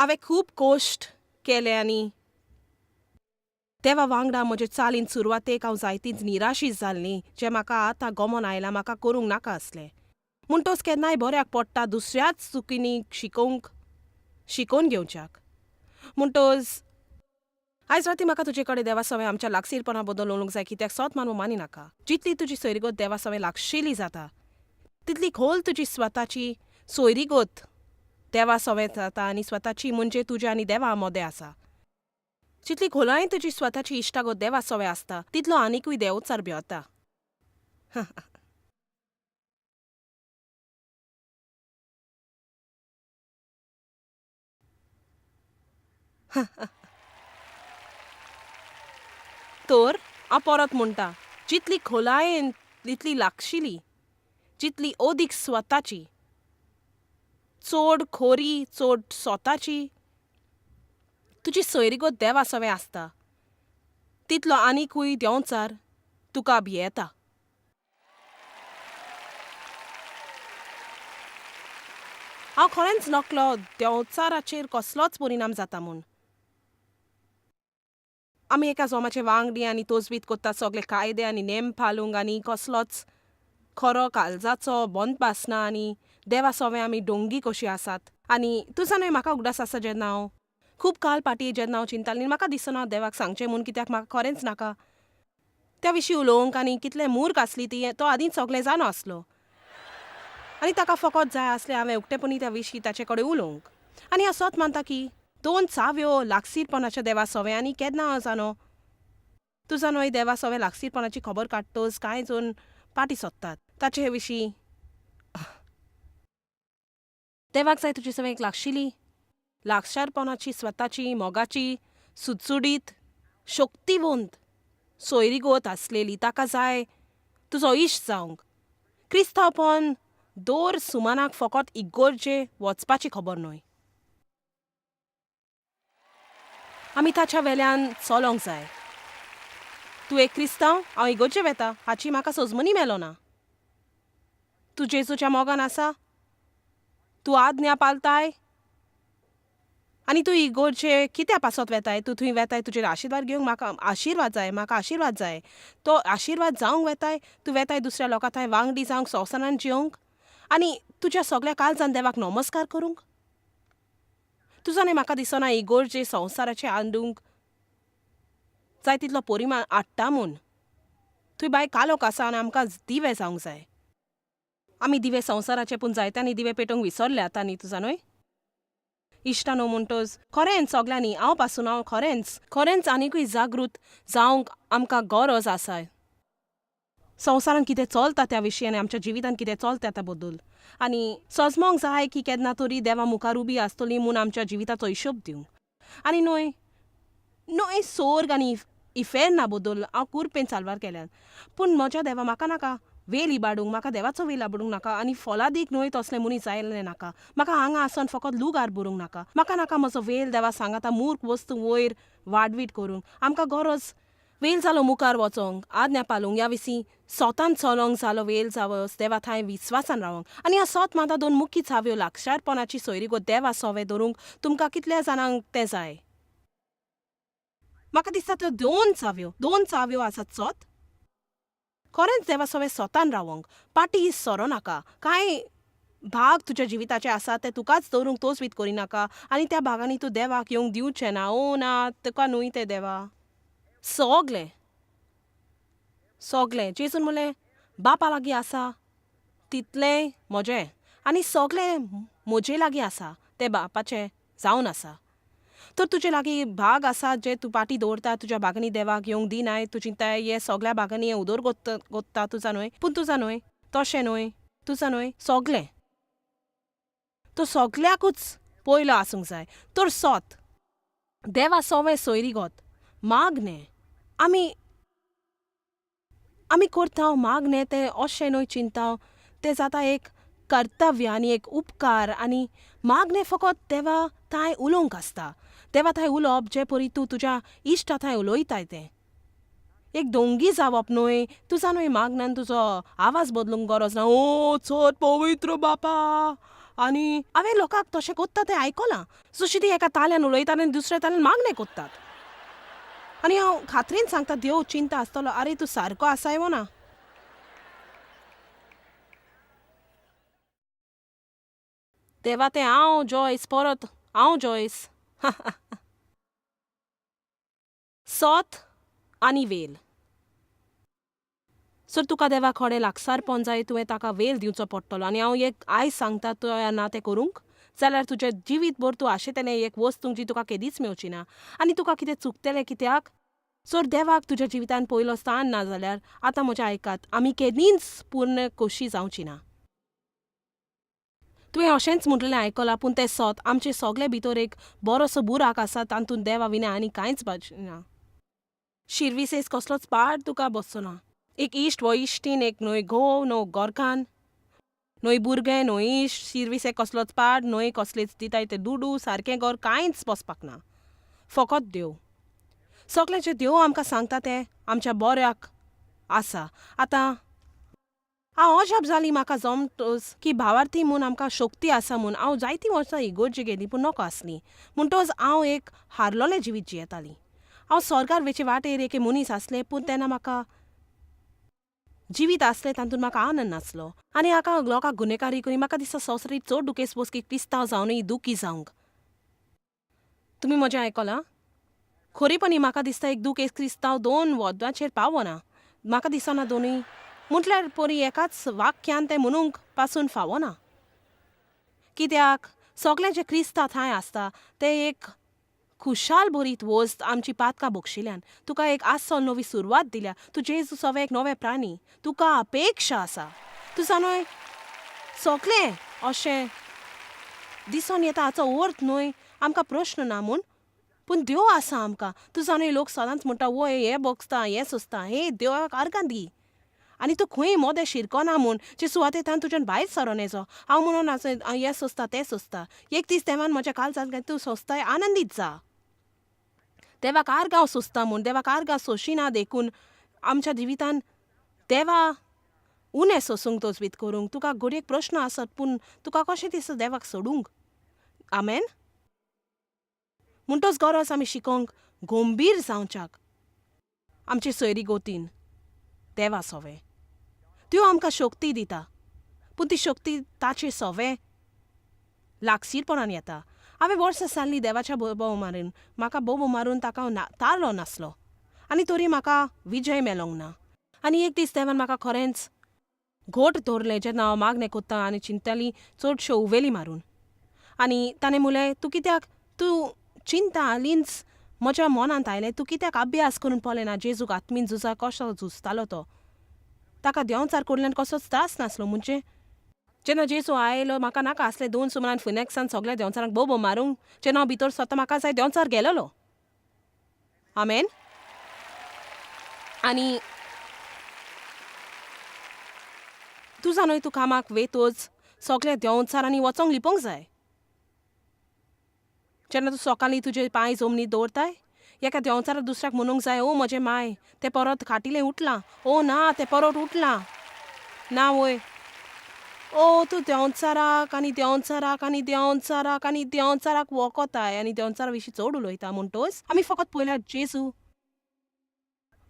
हांवें खूब कोश्ट केले आनी देवा वांगडा म्हजे चालीन सुरवातेक हांव जायतीच निराशी जाल्ली, जें म्हाका आतां गमोन आयलां म्हाका करूंक नाका आसलें. म्हणटोच केन्नाय बऱ्याक पडटा दुसऱ्याच चुकींनी शिकोवंक शिकोवन घेवच्याक. म्हणटोच आयज राती म्हाका तुजे कडेन देवा सवें आमच्या लागसीरपणा बद्दल उलोवंक जाय, कित्याक सोत मानू मानी नाका. जितली तुजी सोयरीगत देवा सवें लागशिली जाता तितली खोल तुजी स्वताची सोयरीगत देवा सवें जाता आनी स्वताची म्हणजे तुज्या आनी देवा मदें आसा. जितली खोलायेन तुजी स्वताची इश्टागत देवा सवें आसता तितलो आनिकूय देवचार भ्योता. तर हांव परत म्हणटा, जितली खोलायेन तितली लागशिली, जितली अदीक स्वताची, चड खोरी चड स्वताची तुजी सोयरीगत देवा सवें आसता तितलो आनिकूय देंवचार तुका भियेता. हांव खरेंच नकलो देंवचाराचेर कसलोच परिणाम जाता म्हूण. आमी एका जोमाचे वांगडी आनी तोजवीत करतात सगळे कायदे आनी नेम पालूंक आनी कसलोच खरो काळजाचो बंदपास ना आनी देवा सवें आमी डोंगी कशी आसात. आनी तुजा न्हय म्हाका उगडास आसा जेन्ना हांव खूब काल फाटीं जेन्ना हांव चिंतालें म्हाका दिसना देवाक सांगचें म्हूण, कित्याक म्हाका खरेंच नाका त्या विशीं उलोवंक आनी कितलें मूर्ख आसली ती, तो आदींच सगळें जाणो आसलो आनी ताका फकत जाय आसलें हांवें उक्तेपणी त्या विशीं ताचे कडेन उलोवंक. आनी हांव सत मानता की दोन चाव्यो लागसीरपणाच्या देवा सवें आनी केन्ना हांव जाणो तुजा न्हय देवा सवें लागसीरपणाची खबर काडटच कांय जण पाटी सोदतात ताचे विशीं. देवाक जाय तुजी सवें एक लागशिली लागशारपणाची स्वताची मोगाची सुडसुडीत शक्तिवंत सोयरीगत आसलेली. ताका जाय तुजो इश्ट जावंक. क्रिस्तांवपण दर सुमानाक फकत इगर्जे वचपाची खबर न्हय, आमी ताच्या वेल्यान चलोंक जाय. तूं एक क्रिस्तांव, हांव इगर्जे वेता हाची म्हाका सजमनी मेलो ना. तूं जेजूच्या मोगान आसा, तूं आज्ञा पालताय आनी तूं इगर्जे कित्या पासत वेताय? तूं थंय वेताय तुजेर आशिर्वाद घेवंक? म्हाका आशिर्वाद जाय, म्हाका आशिर्वाद जाय. तो आशिर्वाद जावंक वेताय? तूं वेताय दुसऱ्या लोकां थंय वांगडी जावंक, संवसारान जियोंक आनी तुज्या सगल्या काळजान देवाक नमस्कार करूंक? तुजो न्हय म्हाका दिसना इगर्जे संवसाराचें आंडूंक जाय तितलो परिमाण हाडटा म्हूण. थंय बाय कालोख आसा आनी आमकां दिवे जावंक जाय. आमी दिवे संवसाराचे, पूण जायत्यांनी दिवे पेटोवंक विसरल्यात. आनी तुजा न्हय इश्टानो, म्हणटच खरेंच सगल्यांनी हांव पासून हांव खरेंच खरेंच आनिकूय जागृत जावंक आमकां गरज आसा संवसारान कितें चलता त्या विशीं आनी आमच्या जिवितान कितें चलता त्या बद्दल. आनी सजमोंक जाय की केन्ना तरी देवा मुखार उबी आसतली म्हूण आमच्या जिविताचो हिशोब दिवंक. आनी न्हय न्हय सोर्ग आनी इफेर्ना बद्दल हांव कुरपेन साल्वार केल्यान, पूण म्हज्या देवा म्हाका नाका वेल इबाडूंक, म्हाका देवाचो वेल इबाडूंक नाका आनी फोलादीक न्हय तसलें मनीस जायलें नाका. म्हाका हांगा आसून फकत लुगार बरूंक नाका. म्हाका नाका म्हजो वेल देवा सांगाता मूर्ख वस्तू वयर वाडवीट करूंक. आमकां गरज वेल जालो मुखार वचोंक, आज्ञा पालूंक, ह्या विशीं सोतान चलोंक जालो वेल जावस देवा थंय विस्वासान रावोंक. आनी ह्या सोत माता दोन मुखी चाव्यो लागशारपणाची सोयरीगो देवा सोवे धरूंक तुमकां कितल्या जाणांक तें जाय? म्हाका दिसता त्यो दोन चाव्यो, दोन चाव्यो आसात सोत. खरेंच देवा सवें सोतान रावोंक पाटी सरो नाका. कांय भाग तुज्या जिविताचे आसा ते तुकाच दवरूंक तोच करिनाका आनी त्या भागांनी तूं देवाक येवंक दिवचें ना. ओ ना, तुका न्हय तें देवा. सगलें सगलें जेजून म्हणलें बापा लागीं आसा तितलें म्हजें आनी सगलें म्हजे लागीं आसा तें बापाचें जावन आसा. तर तुजे लागीं भाग आसा जे तूं पाटी दवरता, तुज्या भागांनी देवाक येवंक दिनाय. तूं चिंताय हे सगल्या भागांनी हें उदरगत कोत्ता तुजा न्हय, पूण तुजा न्हय तशें न्हय, तुजा न्हय सगलें तो सगल्याकूच पयलो आसूंक जाय. तर सोत देवा सोवें सोयरीगत मागणें आमी आमी करता मागणें तें अशें न्हय चिंता, तें जाता एक कर्तव्य आनी एक उपकार. आनी मागणें फकत देवा थंय उलोवंक आसता. देवा थंय उलोवप जे परी तूं तुज्या इश्टा थंय उलयताय तें एक दोंगी जावप न्हय. तुजा न्हय मागण्यान तुजो आवाज बदलूंक गरज ना. ओ चड पवित्र बापा, आनी हांवें लोकांक तशें कोत्ता तें आयकलां. जशी ती एका ताल्यान उलयतात आनी दुसऱ्या ताल्यान मागणें कोत्तात. आनी हांव खात्रीन सांगता, देव चिंता आसतलो, आरे तूं सारको आसाय वो ना. देवा तें हांव जॉयस, परत हांव जॉयस. सोत आनी वेल. सर तुका देवा खोडे लागसारपण जाय, तुवें ताका वेल दिवचो पडटलो. आनी हांव एक आयज सांगता, तुवें ना तें करूंक जाल्यार तुजें जिवीत भर तूं आशेतलें एक वस्तू जी तुका केदीच मेवची ना. आनी तुका कितें चुकतलें कित्याक जर देवाक तुज्या जिवितान पयलो स्थान ना जाल्यार. आतां म्हजें आयकात, आमी केदींच पूर्ण खोशी जावची ना. तुवें अशेंच म्हटलेलें आयकलां, पूण तें सोत. आमचे सगळे भितर एक बरोसो बुराक आसा, तातूंत देवा विना आनी कांयच ना. शिर्विसेस कसलोच पाड तुका बसचो ना. एक इश्ट वो इश्टीन, एक न्हय घोव, न्हय गोरकान, न्हय भुरगें, न्हय इश्ट, शिर्विसेक कसलोच पाड, न्हय कसलेच दिताय ते दुडू, सारकें घर, कांयच बसपाक ना. फकत देव. सगळें जें देव आमकां सांगता तें आमच्या बऱ्याक आसा. आतां हांव अजाप जाली म्हाका जमतोच की भावार्थी म्हूण आमकां शक्ती आसा म्हूण. हांव जायतीं वर्सां इगोर्जी गेली पूण नको आसली. म्हणटोच हांव एक हारलोलें जिवीत जियेताली. हांव स्वर्गार वेचे वाटेर एके मनीस आसलें, पूण तेन्ना म्हाका जिवीत आसलें तातूंत म्हाका आनंद नासलो. आनी हाका लोकांक गुन्हेकारी करी म्हाका दिसता संवसारीत चड दुखेस्त पोस की क्रिस्तांव जावनूय दुखी जावंक. तुमी म्हजें आयकलां खरेपणी म्हाका दिसता एक दुखेस्त क्रिस्तांव दोन वॉद्वाचेर पावना. म्हाका दिसना दोनूय म्हटल्यार परी एकाच वाक्यान तें म्हणूंक पासून फावना. कित्याक सगळें जें क्रिस्तांव थंय आसता तें एक खुशाल भरीत वस्त. आमची पातकां बक्षिल्यान तुका एक आसल नवी सुरवात दिल्या. तूं जेजू सवे एक नवें प्राणी, तुका अपेक्षा आसा. तूं जाणूय सगळें अशें दिसोन येता. हाचो अर्थ न्हय आमकां प्रश्न ना म्हूण, पूण देव आसा आमकां. तूं जाणूय लोक सदांच म्हणटा, वय हें भोगता, हें सोंसता, हे देवाक आर्गां दी. आनी तूं खंय मोदें शिरकोना म्हूण जे सुवातेंतान तुज्यान भायर सरोन येचो. हांव म्हणून हांव हें सोंसता, तें सोंसता. एक दीस देवान म्हज्या काळजांत तूं सोंसताय, आनंदीत जा. देवाक आर्गां सोंसता म्हूण, देवाक आर्गां सोंशिना देखून आमच्या जिवितान देवा उणें सोंसूंक तजवीत करूंक तुका घडयेक प्रश्न आसत, पूण तुका कशें दिसता देवाक सोडूंक? आमेन. म्हणटोच गरज आमी शिकोंक गंभीर जावच्याक आमचे सोयरी गोतीन देवा सोवे. त्यो आमकां शक्ती दिता, पूण ती शक्ती ताचे सोवे लागसीरपणान येता. हांवें वर्सां सारलीं देवाच्या बोव मारून, म्हाका बोबो मारून ताका हांव तारलो नासलो आनी तरी म्हाका विजय मेलोंक ना. आनी एक दीस देवान म्हाका खरेंच घोट दवरलें जेन्ना हांव मागणें कोत्ता आनी चिंतताली चडश्यो उवेली मारून. आनी ताणें म्हणलें, तूं कित्याक तूं चिंता हालींच म्हज्या मनांत आयलें, तूं कित्याक अभ्यास करून पळयना जेजूक आत्मीन झुजा कसो झुजतालो तो. ताका देंवचार कडल्यान कसोच त्रास नासलो. म्हणजे जेन्ना जेजू आयलो म्हाका नाका आसलें दोन सुमारान फिनेक्सान सगळ्या देंवचारांक बोबो मारूंक. जेन्ना हांव भितर सरता म्हाका जाय देंवचार गेलेलो. आमेन. आनी तूं जाणूय तूं कामाक वेतोच सगळ्या देंवचारांनी वचोंक लिपोवंक जाय. जेन्ना तूं सकाळीं तुजे पांय जमनीर दवरताय एका देंवचाराक दुसऱ्याक म्हणूंक जाय, ओ म्हजें माय तें परत खाटिलें उठलां, ओ ना तें परत उठलां ना वय. ओ तूं देंवचाराक आनी देंवचाराक आनी देंवचाराक आनी देंवचाराक वोकोताय आनी देंवचारा विशीं चड उलयता. म्हणटोच आमी फकत पळयल्यार जेजू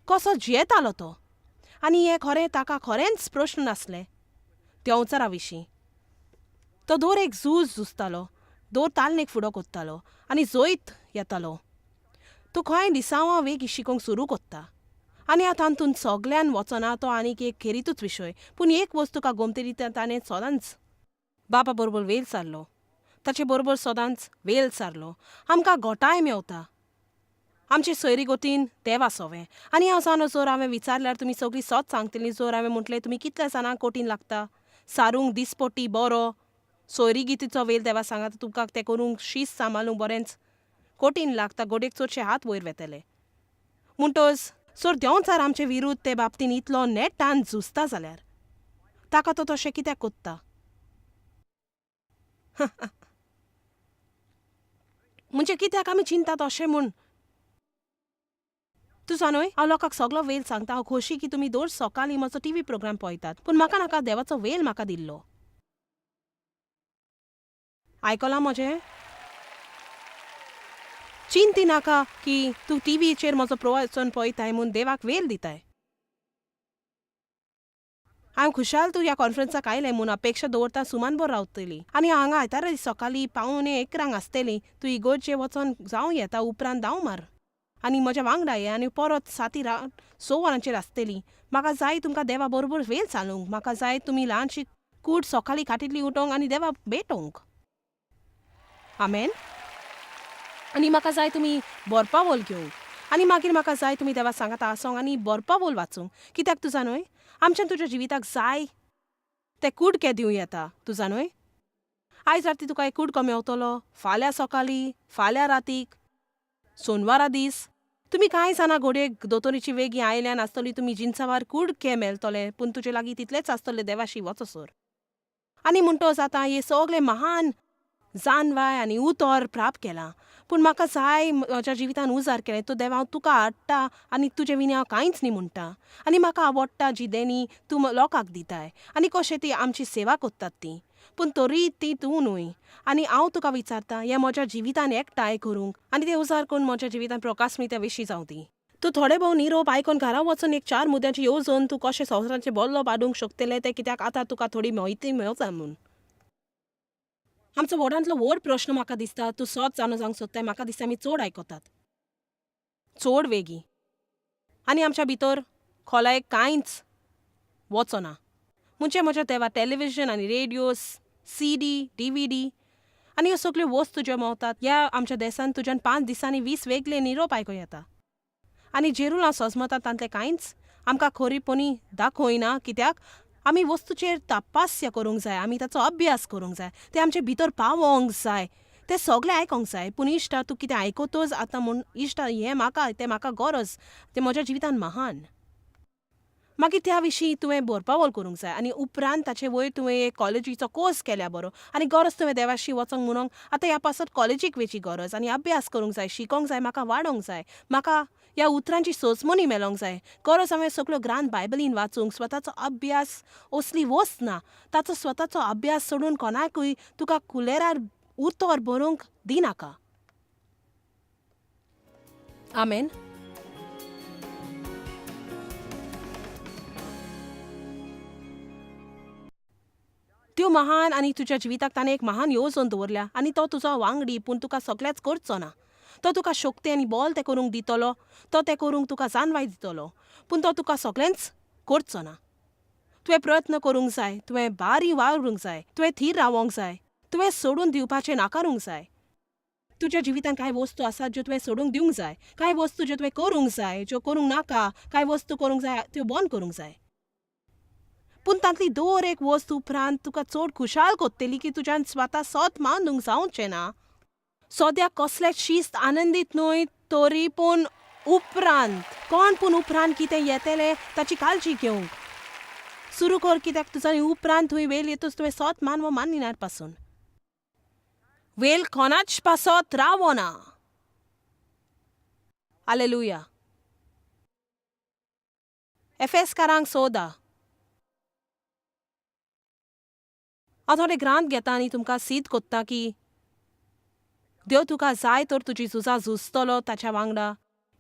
कसो जियेतालो तो. आनी हें खरें ताका खरेंच प्रश्न नासले देंवचारा विशीं. तो दर एक झूज झुजतालो, दर तालनेक फुडो कोत्तालो आनी जैत येतालो. तूं खंय लिसांवां वेगीं शिकोवंक सुरू कोत्ता आनी आतां तातूंत सगल्यान वचना तो आनीक एक खेरीतूच विशय. पूण एक वस्त तुका गोमतेरी ताणें सदांच बापा बरोबर वेल सारलो, ताचे बरोबर सदांच वेल सारलो. आमकां घोटाय मेवता आमचे सोयरी गोतीन देवा सोवें. आनी हांव जाणो जर हांवें विचारल्यार तुमी सगळीं सत सांगतलीं. जर हांवें म्हटलें तुमी कितल्या जाणांक कोटीन लागता सारूंक दिसपट्टी बरो सोयरी गितीचो वेल देवा सांगात तुमकां तें करूंक शीस सांबाळूंक बरेंच कोटीन लागता, गोडेक चडशे हात वयर वेतले. म्हणटोच सर देंवचार आमचे विरुद्ध ते बाबतीन इतलो नेटान झुजता जाल्यार ताका तो तशें कित्याक कोत्ता? म्हणजे कित्याक आमी चिंतात अशें म्हूण? तूं जाणूय हांव लोकांक सगलो वेल सांगता. हांव खोशी की तुमी दर सकाळीं म्हजो टीव्ही प्रोग्राम पळयतात, पूण म्हाका नाका देवाचो वेल म्हाका दिल्लो. आयकलां म्हजें? चिंती नाका की तूं टिवीचेर म्हजो प्रवचन पळयताय म्हूण देवाक वेल दिताय. हांव खुशाल तूं ह्या कॉन्फरन्साक आयलें म्हूण अपेक्षा दवरता सुमान बरो रावतली आनी हांगा आयतारा सकाळीं 10:45 आसतली. तूं इगोर्जे वचोन जावं येता, उपरांत धांव मार आनी म्हज्या वांगडा ये आनी परत साती रात 6 वरांचेर आसतली. म्हाका जाय तुमकां देवा बरोबर वेळ चालूंक. म्हाका जाय तुमी ल्हानशी कूड सकाळीं खाटींतली उठोंक आनी देवा भेटोवंक. आमेन. आनी म्हाका जाय तुमी बरपावळ घेवंक आनी मागीर म्हाका जाय तुमी देवा सांगाता आसोंक आनी बरपावळ वाचूंक. कित्याक तुजा न्हय आमच्यान तुज्या जिविताक जाय ते कुडके दिवं येता. तुजा न्हय आयज राती तुका एक कुडको मेवतलो, फाल्यां सकाळीं, फाल्यां रातीक, सोनवारा दीस. तुमी कांय जाणां घडये दोतोरीची वेगीं आयल्यान आसतली, तुमी जिन्सावार कुडके मेळटले, पूण तुजे लागीं तितलेच आसतले देवाशी वचसर. आनी म्हणटच आतां हे सगळे महान जानवाय आनी उतर प्राप्त केलां, पूण म्हाका जाय म्हज्या जिवितान उजार केलें तो देवा हांव तुका हाडटा आनी तुजे विणी हांव कांयच न्ही म्हणटा. आनी म्हाका आवडटा जी देणी तूं लोकांक दिताय आनी कशें ती आमची सेवा करतात ती, पूण तरी ती तूं न्हय. आनी हांव तुका विचारता हें म्हज्या जिवितान एकठांय करूंक आनी तें उजार करून म्हज्या जिवितान प्रकाशमित्या विशीं जावं दी. तूं थोडे भोव निरोप आयकोन घरा वचून एक 4 मुद्यांची येवजण तूं कशें संवसाराचें बल्लो बाडूंक शकतलें तें, कित्याक आतां तुका थोडी म्हायती मेळता म्हूण. आमचो व्हडांतलो व्हड प्रश्न म्हाका दिसता तूं सत जाणो जावंक सोदताय. म्हाका दिसता आमी चड आयकतात, चड वेगीं, आनी आमच्या भितर खोलायेक कांयच वचना. म्हणजे म्हज्या देवा टॅलिविजन आनी रेडियो, CD, DVD आनी ह्यो सगल्यो वस्तू ज्यो मेवतात ह्या आमच्या देसान तुज्यान 5 दिसांनी 20 वेगळे निरोप आयकूं येता. आनी जेरूल हांव सजमता तांतलें कांयच आमकां खरीपणी दाखयना, कित्याक आमी वस्तूचेर तपास्य करूंक जाय, आमी ताचो अभ्यास करूंक जाय, तें आमचे भितर पावोंक जाय, तें सगळें आयकोंक जाय. पूण इश्टा तूं कितें आयकतोच आतां म्हूण इश्टा हें म्हाका तें म्हाका गरज, तें म्हज्या जिवितान महान. मागीर त्या विशीं तुवें बरपावळ करूंक जाय आनी उपरांत ताचे वयर तुवें एक कॉलेजीचो कोर्स केल्या बरो आनी गरज तुवें देवाशी वचोंक म्हणूंक आतां ह्या पासत कॉलेजीक वेची गरज आनी अभ्यास करूंक जाय, शिकोंक जाय, म्हाका वाडोवंक जाय, म्हाका ह्या उतरांची सोजमणी मेळोंक जाय. गरज हांवें सगळ्यो ग्रांथ बायबलीन वाचूंक, स्वताचो अभ्यास असली वस्त ना, ताचो स्वताचो अभ्यास सोडून कोणाकूय तुका कुलेरार उतर बरोवंक दिनाका. आमेन. त्यो महान आनी तुज्या जिविताक ताणें एक महान येवजण दवरल्या आनी तो तुजो वांगडी, पूण तुका सगळेंच करचो ना. तो तुका शक्ती आनी बल तें करूंक दितलो, तो तें करूंक तुका जानवाय दितलो, पूण तो तुका सगळेंच करचो ना. तुवें प्रयत्न करूंक जाय, तुवें बारी वावरूंक जाय, तुवें थीर रावोंक जाय, तुवें सोडून दिवपाचें नाकारूंक जाय. तुज्या जिवितांत कांय वस्तू आसात ज्यो तुवें सोडूंक दिवंक जाय, कांय वस्तू ज्यो तुवें करूंक जाय ज्यो करूंक नाका, कांय वस्तू करूंक जाय त्यो बंद करूंक जाय. पूण तांतली दर एक वस्त उपरांत तुका चड खुशाल कोत्तली की तुज्यान स्वता सत मानूंक जावचें ना. सद्याक कसलेंच शिस्त आनंदीत न्हय तरी पूण उपरांत कोण पूण उपरांत कितें येतलें ताची काळजी घेवंक सुरू कर, कित्याक तुज्या उपरांत थंय वेल येतच तुवें सत मान वो मानिनार पासून वेल कोणाच पासत रावना. हालेलुया. एफेसकारांक सोदा. हांव थोडे ग्रांत घेता आनी तुमकां सीद कोत्ता की देव तुका जाय तर तुजी झुजां झुजतलो ताच्या वांगडा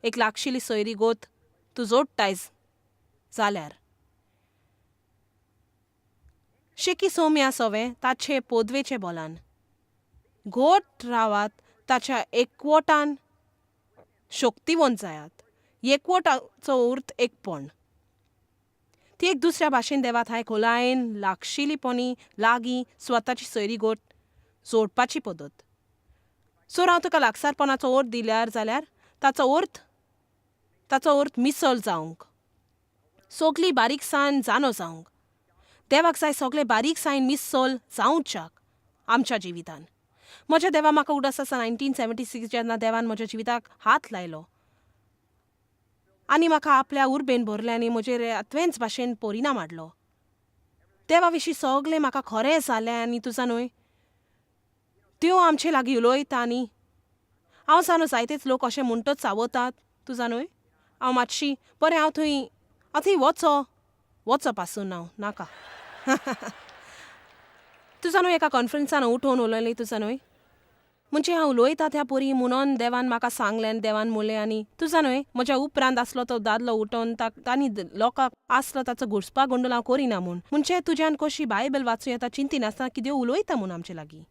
एक लागशिल्ली सोयरी गोत तूं जोडटाय जाल्यार. शेकी सोम्या सोवें ताचे पोदवेचे बोलान घोट रावात, ताच्या एकवटान शक्तिवंत जायात. एकवटाचो अर्थ एकपण. ती एक दुसऱ्या भाशेन देवा थांय खोलायेन लागशिल्लीपणी लागीं स्वताची सोयरी गोट जोडपाची पद्दत. सो हांव तुका लागसारपणाचो अर्थ दिल्यार जाल्यार ताचो अर्थ मिसल जावंक, सगली बारीकसाण जाणो जावंक. देवाक जाय सगळे बारीकसाणेन मिसल जावच्याक आमच्या जिवितान. म्हज्या देवा म्हाका उडास आसा 1976 जेन्ना देवान म्हज्या जिविताक हात लायलो आनी म्हाका आपल्या उर्बेन भरलें आनी म्हजेर आतवेंच भाशेन परिणाम हाडलो. देवा विशीं सगळें म्हाका खरें जालें आनी तुजा न्हय त्यो आमचे लागीं उलयता. आनी हांव जाणो जायतेच लोक अशें म्हणटच सावतात तुजा न्हय हांव मातशी बरें हांव थंय वचो वचो पासून हांव नाका. तुजा न्हय एका कॉन्फरन्सान उठोवन उलयलें तुजा न्हय म्हणजे हांव उलयता त्या परी म्हणून देवान म्हाका सांगलें आनी देवान म्हणलें आनी तुजा न्हय म्हज्या उपरांत आसलो तो दादलो उठोवन तांणी लोकांक आसलो ताचो घुसपा गोंदळ हांव करिना म्हूण. म्हणजे तुज्यान कशी बायबल वाचूं येता चिंतिनासतना कितें उलयता म्हूण आमचे लागीं.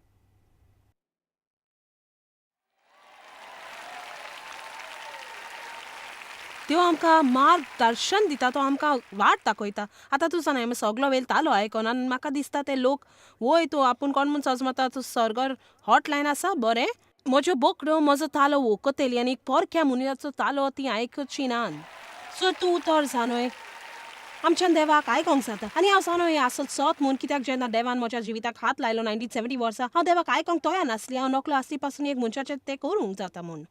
त्यो आमकां मार्गदर्शन दिता, तो आमकां वाट दाखयता. आतां तूं जाणा आमी सगलो वेळ तालो आयकोन आनी म्हाका दिसता ते लोक वय तूं आपूण कोण म्हूण सजमता तूं सर्गर हॉटलायन आसा बरें म्हज्यो बोकड्यो म्हजो तालो वखतली आनी परक्या मनशाचो तालो ती आयकची नान. सो तूं उतर जाणय आमच्यान देवाक आयकोंक जाता. आनी हांव जाणो हें आसत सत म्हूण कित्याक जेन्ना देवान म्हज्या जिविताक हात लायलो 1970 वर्सा हांव देवाक आयकोंक तयार नासली. हांव नकलो आसली पासून एक मनशाचें तें करूंक जाता म्हूण.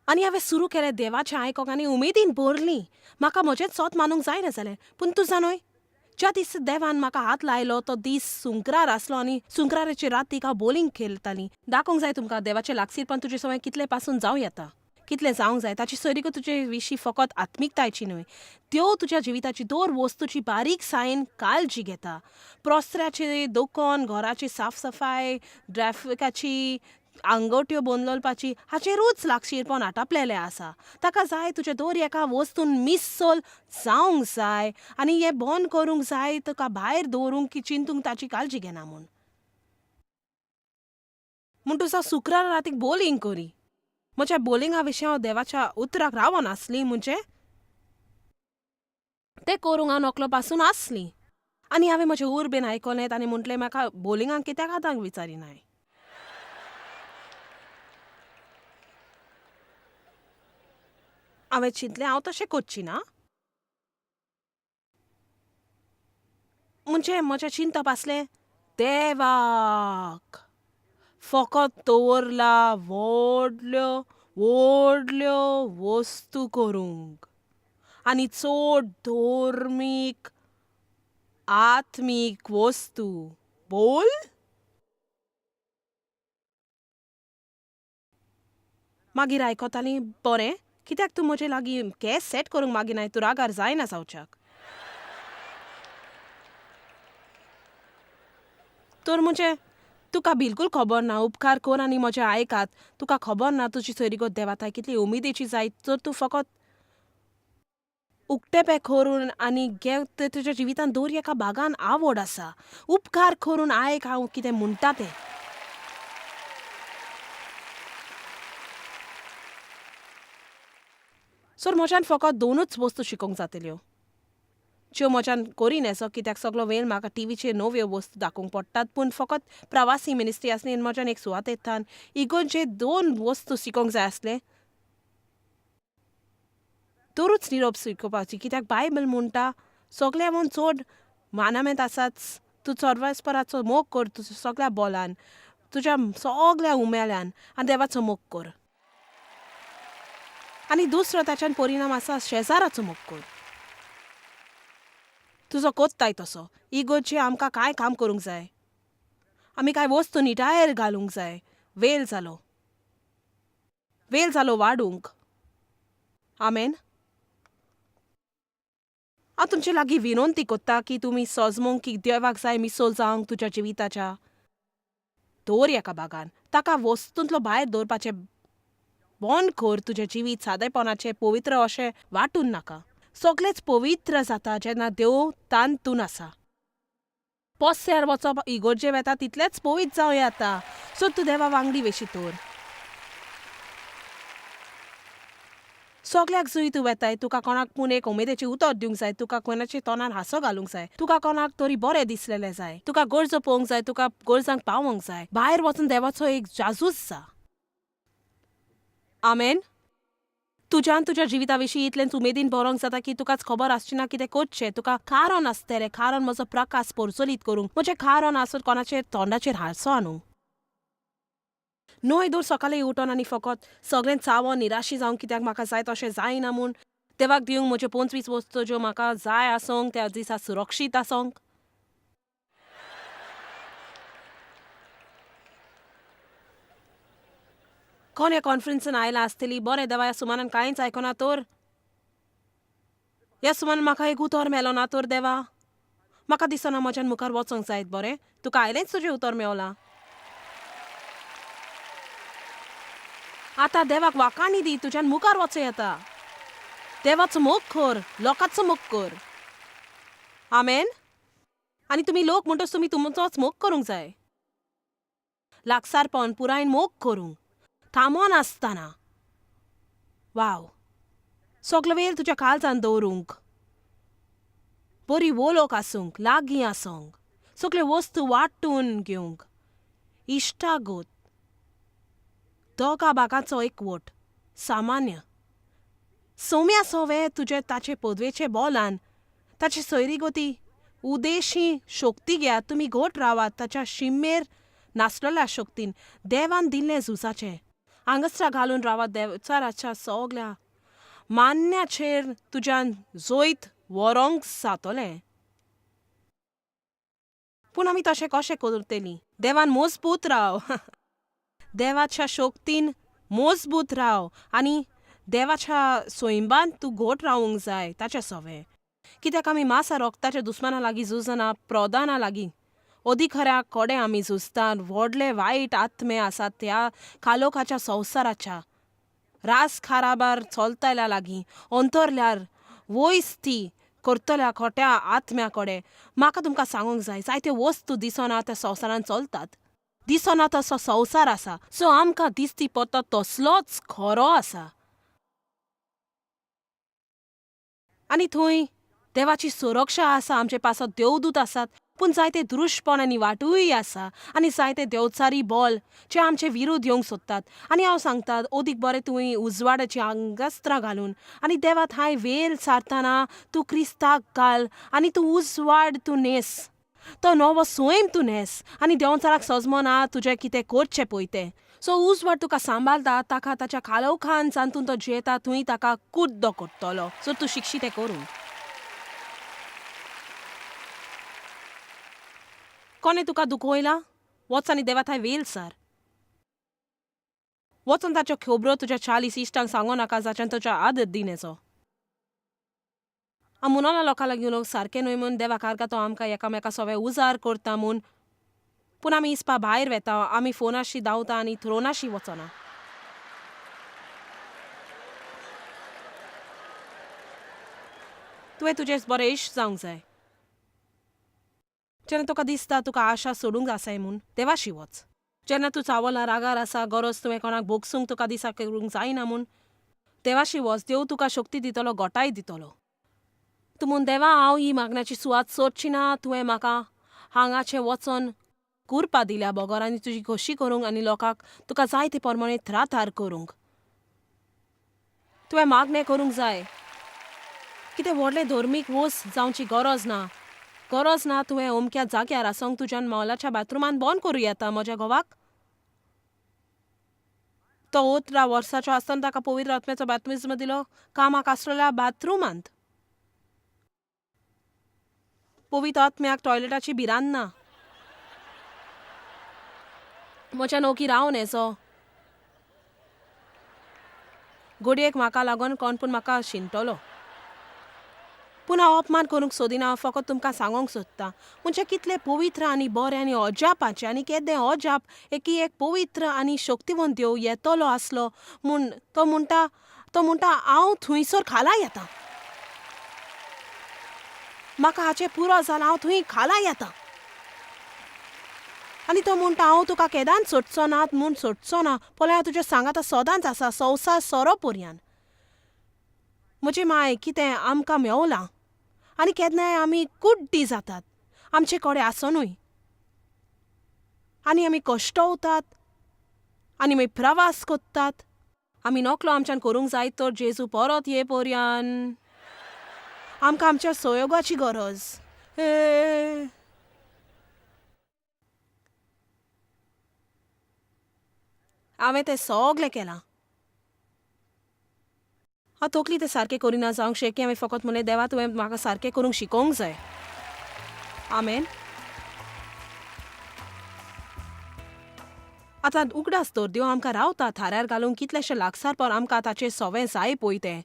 आनी हांवें सुरू केलें देवाचें आयकोंक आनी उमेदीन भरली. म्हाका म्हजेंच सत मानूंक जायना जालें. पूण तूं जाणय ज्या दीस देवान म्हाका हात लायलो तो दीस सुंक्रार आसलो आनी सुंक्राराचे रातीक हांव बोलिंग खेळटालीं. दाखोवंक जाय तुमकां देवाचें लागसीरपण तुजे सवंय कितलें पासून जावं येता, कितलें जावंक जाय. ताची सोयरीगत तुजे विशीं फकत आत्मिकतायची न्हय, त्यो तुज्या जिविताची दर वस्तूची बारीकसायेन काळजी घेता. प्रोस्त्र्याचे दोकोन, घराची साफसफाय, ट्रॅफिकाची आंगोट्यो बदलपाची हाचेरूच लागशीरपण आटापलेलें आसा. ताका जाय तुज्या दर एका वस्तून मिस्सल जावंक जाय आनी हें बंद करूंक जाय तुका भायर दवरूंक की चिंतूंक ताची काळजी घेना म्हूण. म्हूण तुजो शुक्रार रातीक बोलिंग करी. म्हज्या बोलिंगा विशीं हांव देवाच्या उतराक रावोन आसली म्हणजे तें करूंक हांव नकलो पासून आसली. आनी हांवें म्हजें उर्बेन आयकलें आनी म्हटलें म्हाका बोलिंगाक कित्याक आतां विचारिनाय. हांवें चिंतलें हांव तशें करची ना. म्हणजे म्हजें चिंतप आसलें देवाक फकत दवरला व्हडल्यो व्हडल्यो वस्तू करूंक आनी चड धर्मीक आत्मीक वस्तू बोल. मागीर आयकतालीं बरें कित्याक तूं म्हजे लागीं केस सेट करूंक मागिनाय, तूं रागार जायना जावच्याक. तर म्हणजे तुका बिलकूल खबर ना, उपकार कर आनी म्हजें आयकात. तुका खबर ना तुजी सोयरीगत देवाताय कितली उमेदीची जायत जर तूं फकत उक्तेपें करून आनी घे तुज्या जिवितान दर एका भागान आवड आसा. उपकार करून आयक हांव कितें म्हणटा तें. सर म्हज्यान फकत दोनूच वस्तू शिकोवंक जातल्यो ज्यो म्हज्यान करीन येसो कित्याक सगलो वेळ म्हाका टिवीचेर नव्यो वस्तू दाखोवंक पडटात. पूण फकत प्रवासी मिनिस्ट्री आसली आनी म्हज्यान एक सुवातेंतल्यान इगोर्जे दोन वस्तू शिकोवंक जाय आसले. तरूच निरोप शिकोवपाची कित्याक बायबल म्हणटा सगल्या म्हूण चड मानामेंत आसाच तूं सर्वेस्पराचो मोग कर तुज्या सगल्या बोलान, तुज्या सगल्या उमेल्यान आनी देवाचो मोग कर. आनी दुसरो ताच्यान परिणाम आसा शेजाराचो मोग कर. तुजो कोत्ताय तसो इगोर्जे आमकां कांय काम करूंक जाय, आमी कांय वस्तू निटायेर घालूंक जाय. वेल जालो, वेल जालो वाडूंक. आमेन. हांव तुमचे लागीं विनंती कोत्ता की तुमी सोजमूंक की देवाक जाय मिसोल जावंक तुज्या जिविताच्या दर एका भागान. ताका वस्तूंतलो भायर दवरपाचें बंद कर. तुजें जिवीत सादेपणाचें पवित्र अशें वांटून नाका. सगलेंच पवित्र जाता जेन्ना देव तांतून आसा. पोस्यार वचप इगोर्जे वेता तितलेंच पवित्र जावं येता. सो तूं देवा वांगडी वेशी तर सगल्याक जंय तूं वेताय तुका कोणाक पूण एक उमेदीचें उतर दिवंक जाय, तुका कोणाच्या तोंडार हांसो घालूंक जाय, तुका कोणाक तरी बरें दिसलेलें जाय, तुका गरजो पळोवंक जाय, तुका गरजांक पावोंक जाय. भायर वचून देवाचो एक जाजूच जा. आमेन. तुज्यान तुज्या जिविता विशीं इतलेंच उमेदीन बरोवंक जाता की तुकाच खबर आसची ना कितें करचें. तुका कारण आसतलें, कारण म्हजो प्रकाश परचलीत करूंक, म्हजें कारण आसत कोणाचेर तोंडाचेर हांसो हाडूंक न्हय. दर सकाळीं उठोन आनी फकत सगळें चावोन निराशी जावंक कित्याक म्हाका जाय तशें जायना म्हूण देवाक दिवंक म्हज्यो 25 वस्तू ज्यो म्हाका जाय आसूंक त्या दिसा सुरक्षीत आसूंक. कोण ह्या कॉन्फरन्सान आयला आसतली बरें देवा ह्या सुमानान कांयच आयकना तर, ह्या सुमानान म्हाका एक उतर मेलो ना तर देवा म्हाका दिसना म्हज्यान मुखार वचोंक जायत बरें तुका आयलेंच तुजें उतर मेवलां. आतां देवाक वाकाणी दी, तुज्यान मुखार वचों येता. देवाचो मोग कर, लोकांचो मोग कर. आमेन. आनी तुमी लोक म्हणटच तुमी तुमचोच मोग करूंक जाय. लागसारपण पुरायेन मोग करूंक थांबोन आसतना. वाव, सगलो वेळ तुज्या काळजान दवरूंक, बरी वोलोक आसूंक, लागीं आसूंक, सगल्यो वस्तू वांटून घेवंक, इश्टागत, दोगा भागाचो एकवट, सामान्य सोम्या सोवे तुजे ताचे पदवेचे बोलान ताचे सोयरीगती उदेशी शक्ती घेयात. तुमी घट रावात ताच्या शिमेर नासलेल्या शक्तीन देवान दिल्लें झुजाचें आंगस्त्रां घालून रावात. देवचाराच्या सगल्या मान्याचेर तुज्यान जैत व्हरोंक जातलें. पूण आमी तशें कशें करतलीं? देवान मजबूत राव, देवाच्या शक्तीन मजबूत राव आनी देवाच्या सैंबान तूं घट रावूंक जाय ताच्या सवें. कित्याक आमी मासा रोगताच्या दुस्माना लागीं झुजना, प्रोदाना लागीं अधिकाऱ्या कोडे आमी झुजतात. व्हडले वायट आत्मे आसात त्या कालोखाच्या संवसाराच्या रास खाराबार चलतल्या लागीं, अंतरल्यार वयस ती करतल्या खोट्या आत्म्या कडेन. म्हाका तुमकां सांगूंक जाय, जायत्यो वस्तू दिसना त्या संवसारान चलतात. दिसना तसो संवसार आसा, सो आमकां दिसती पडटा तसलोच खरो आसा. आनी थंय देवाची सुरक्षा आसा, आमचे पासत देवदूत आसात, पूण जायते दृश्टपण आनी वाटूय आसा आनी जायते देवचारी बोल जे आमचे विरोध येवंक सोदतात. आनी हांव सांगता, अदीक बरें तुवें उजवाडाची आंगस्त्रां घालून आनी देवा थांय वेल सारतना तूं क्रिस्ताक घाल आनी तूं उजवाड तूं न्हेस, तो नवो सैम तूं न्हेस आनी देंवचाराक सजमना तुजें कितें करचें पळय तें. सो उजवाड तुका सांबाळटा, ताका ताच्या कालोखान जातून तो जियेता थंय ताका कुड्डो करतलो सो तूं शिकशी तें करूंक. कोणें तुका दुखयला? वच आनी देवा थंय वेल सार. वचून ताच्यो खबरो तुज्या 40 इश्टांक सांगो नाका जाच्यान तुज्या आदर दिनेचो. हांव म्हणना लोकां लागीं उलोवंक सारकें न्हय म्हूण, देवा कारका तो आमकां एकामेका सगळें उजार करता म्हूण, पूण आमी इसपा भायर वेता, आमी फोनाशी धांवता आनी थ्रोनाशी वचना. तुवें तुजें बरें इश्ट जावंक जाय. जेन्ना तुका दिसता तुका आशा सोडूंक आसाय म्हूण, देवाशी वच. जेन्ना तूं चावला रागार आसा, गरज तुवें कोणाक भोगसूंक तुका दिसा करूंक जायना म्हूण, देवाशी वच. देव तुका शक्ती दितलो, गोटाय दितलो. तूं म्हूण देवा हांव ही मागण्याची सुवात सोदची ना, तुवें म्हाका हांगाचें वचोन कुरपा दिल्या बगर आनी तुजी खोशी करूंक आनी लोकांक तुका जाय ते प्रमाणे थराथार करूंक. तुवें मागणें करूंक जाय. कितें व्हडलें धर्मीक वोस जावची गरज ना. गरज ना तुवें अमक्या जाग्यार आसूंक. तुज्यान मॉलाच्या बाथरुमान बंद करूं येता. म्हज्या घोवाक तो 18 वर्साचो आसतना ताका पवित्र आत्म्याचो बाप्तिज्म दिलो कामाक आसलेल्या बाथरुमांत. पवित्र आत्म्याक टॉयलेटाची भिरांत ना. म्हज्या नोकी रावन येचो घडयेक म्हाका लागून कोण पूण म्हाका शिणटलो, पूण हांव अपमान करूंक सोदिना. हांव फकत तुमकां सांगूंक सोदतां म्हणजे कितलें पवित्र आनी बरें आनी अजापाचें आनी केदें अजाप एकी एक पवित्र आनी शक्तिवंत देव येतलो आसलो म्हूण. तो म्हणटा हांव थंयसर खाला येता, म्हाका हाचें पुरो जालां, हांव थंय खाला येता. आनी तो म्हणटा हांव तुका केदांच सोडचो ना म्हूण सोडचो ना. पळय हांव तुज्या सांगाता सदांच आसा, संवसार सोरो पर्यान. म्हजी माय कितें आमकां मेवलां आनी केन्नाय आमी कुड्डी जातात, आमचे कडेन आसनूय आनी आमी कश्टवतात आनी मागीर प्रवास करतात. आमी नकलो आमच्यान करूंक जाय तर जेजू परत ये पर्यान आमकां आमच्या सहयोगाची गरज. हे हांवें तें सगलें केलां. हांव तकली तें सारकें करिना जावंक शेकी. हांवें फकत म्हणलें, देवा तुवें म्हाका सारकें करूंक शिकोवंक जाय. आमेन. आतां उगडास दवर, देव आमकां रावता थाऱ्यार घालूंक कितलेशे लागसार पर आमकां ताचें सवें जाय पळय तें.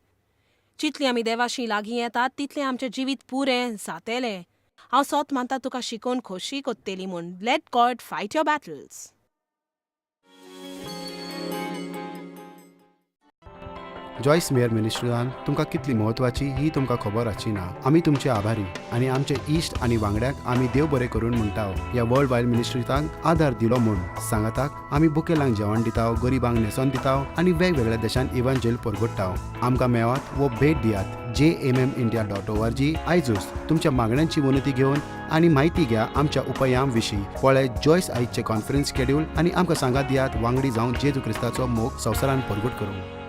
जितली आमी देवाशी लागीं येतात तितलें आमचें जिवीत पुरें जातेलें. हांव सोत मानता तुका शिकोवन खोशी कोत्तेली म्हूण. Let God fight your battles. Joyce Meyer मिनिस्ट्रीन तुमकां कितली म्हत्वाची ही तुमकां खबर आसची ना. आमी तुमचे आभारी आनी आमचे इश्ट आनी वांगड्यांक आमी देव बरें करून म्हणटा ह्या वर्ल्ड वायड मिनिस्ट्रीतांक आदार दिलो म्हूण. सांगाताक आमी बुकेलांक जेवण दिता, गरिबांक न्हेसोन दिता आनी वेगवेगळ्या देशांत इव्हांजेल परगट्टा. आमकां मेळात वो भेट दियात jmmindia.org आयजूच. तुमच्या मागण्यांची विनंती घेवन आनी म्हायती घ्या आमच्या उपायां विशीं. पळय जॉयस आयजचे कॉन्फरन्स शेड्यूल आनी आमकां सांगात दियात वांगडी जावन जेजू क्रिस्ताचो मोग संवसारान परगट करूंक.